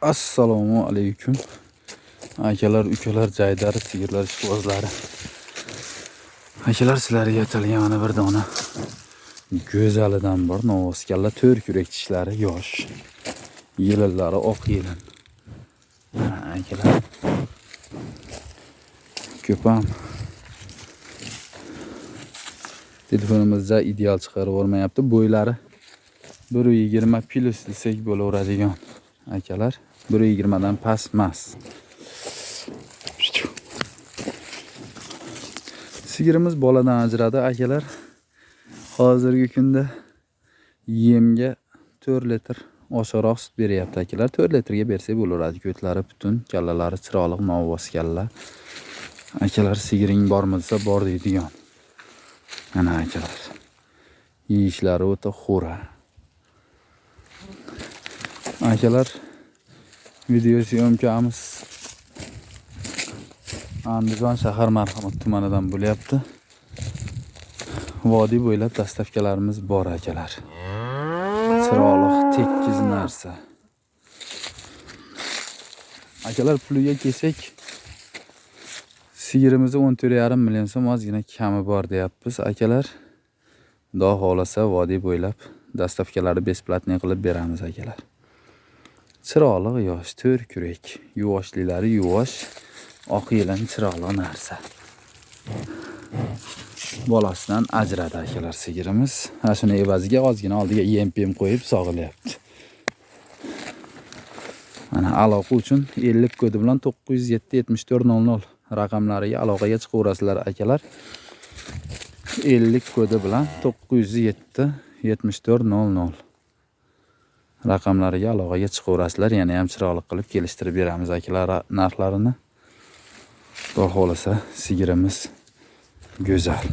Assalomu alaykum. Akalar, ukalar, jaydari, sigirlar ishqibozlari. Akalar, sizlarga atalgan mana bir dona go'zalidan bor. Novvoskalla, to'rt yurak tishlari yosh. Yelinlari oq yelin. Mana akalar. Ko'p ham telefonimizda ideal chiqarib olmayapti. Bo'ylari 1.20 plus desak bo'laveradigan akalar. 1.20 dan past emas. Sigirimiz boladan ajradi akalar. Hozirgi kunda yemga 4 litr oshiqroq sut beryapti akalar. 4 litrga bersak bo'laveradi. Ko'tlari butun, kallalari chiroyli, novvos kalla. Akalar, sigiring bormi desa bor deydigan. Mana akalar. Yeyishlari o'ta xo'ra. Akalar, video syomkamiz Andijon shahar Marhamat tumanidan bo'lyapti. Vodiy bo'ylab dastavkalarimiz bor akalar. Chiroyli, tekkiz narsa. Akalar, puliga kelsak, sigirimizni 14,5 million so'm ozgina kami bor deyapmiz akalar. Xudo xohlasa vodiy bo'ylab dastavkalarni besplatniy qilib beramiz akalar. Chiroyli yosh, to'rt kurak, yuvoshliklari yuvosh, oq yelin chiroyli narsa. Bolasidan ajradi akalar sigirimiz. Ha, shuni evaziga ozgina oldiga yem-pem qo'yib sog'ilyapti. Mana aloqa uchun 50 kodi bilan 907 74 00 raqamlariga aloqaga chiqaverasizlar akalar. 50 kodi bilan 907 74 00 raqamlariga aloqaga chiqaverasizlar. Yana ham chiroyli qilib kelishtirib beramiz akalar narxlarini. Xudo xohlasa sigirimiz go'zal.